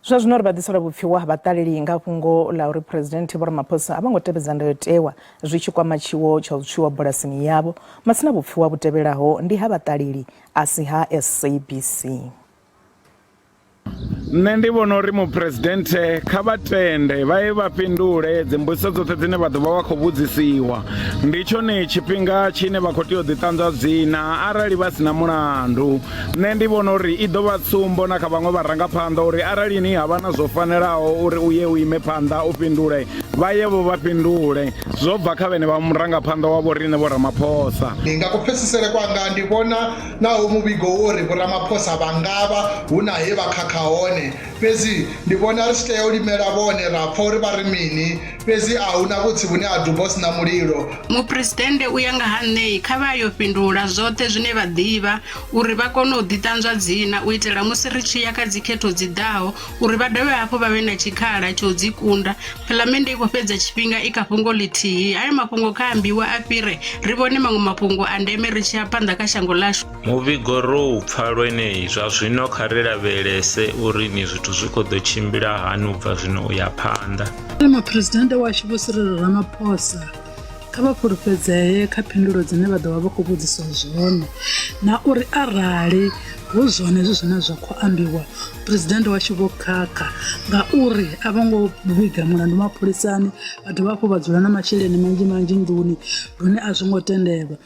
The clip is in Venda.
Zwa zwino ri vha ḓisela vhupfiwa ha vhaṱaleli nga fhungo ḽa uri Phresidennde Vho Ramaphosa a vho ngo tevhedza ndayotewa zwi tshi kwama tshiwo tsha u tswiwa bulasini yavho. Matsina vhupfiwa vhu tevhelaho ndi ha vhaṱaleli a si ha SABC. Nṋe ndi vhona uri muphuresidenthe kha vha tende vha ye vha fhindule dzimbudziso dzoṱhe dzine vha ḓo vha vha khou vhudzisiwa. Ndi tshone tshifhinga tshine vha khou tea u ḓiṱanzwa dzina arali vha si na mulandu. Nṋe ndi vhona uri i ḓo vha tsumbo na kha vhaṅwe vharangaphanḓa uri arali ni ha vha na zwo fanelaho uri u ye u ime phanḓa u fhindule, vha ye vho vha fhindule. Zwo bva kha vhene vha murangaphanḓa wa vho riṋe Vho Ramaphosa. Nga kupfesesele kwanga ndi vhona naho muvhigo wo ri Vho Ramaphosa vha nga vha hu na he vha khakha hone, fhedzi ndi vhona ri tshi tea u limela vhone ra pfa uri vha ri mini. Fhedzi a hu na vhutsi vhune ha duba hu si na mulilo. Muphuresidennde u ya nga ha nṋe kha vha yo fhindula zwoṱhe zwine vha ḓivha uri vha kone u ḓiṱanzwa dzina u itela musi ri tshi ya kha dzikhetho dzi ḓaho uri vha dovhe hafhu vha vhe na tshikhala tsha u dzi kunda. Phalamennde i khou fhedza tshifhinga i kha fhungo ḽithihi. Hayo mafhungo kha ambiwe a fhire ri vhone maṅwe mafhungo a ndeme ri tshi ya phanḓa kha shango ḽashu. Muvhigo ro u pfa lwenei, zwa zwino kha ri lavhelese uri ni zwithu zwi khou ḓo tshimbila hani u bva zwino u ya phanḓa. Muphuresidennde washu Vho Cyril Ramaphosa kha vha fhulufhedzee kha phindulo dzine vha ḓo vha vha khou vhudziswa zwone na uri arali hu zwone hezwi zwine zwa khou ambiwa phuresidennde washu vho khakha ngauri a vho ngo vhiga mulandu mapholisani vha dovha hafhu vha dzula na masheleni manzhi manzhi nḓuni lune a zwo ngo tendelwa.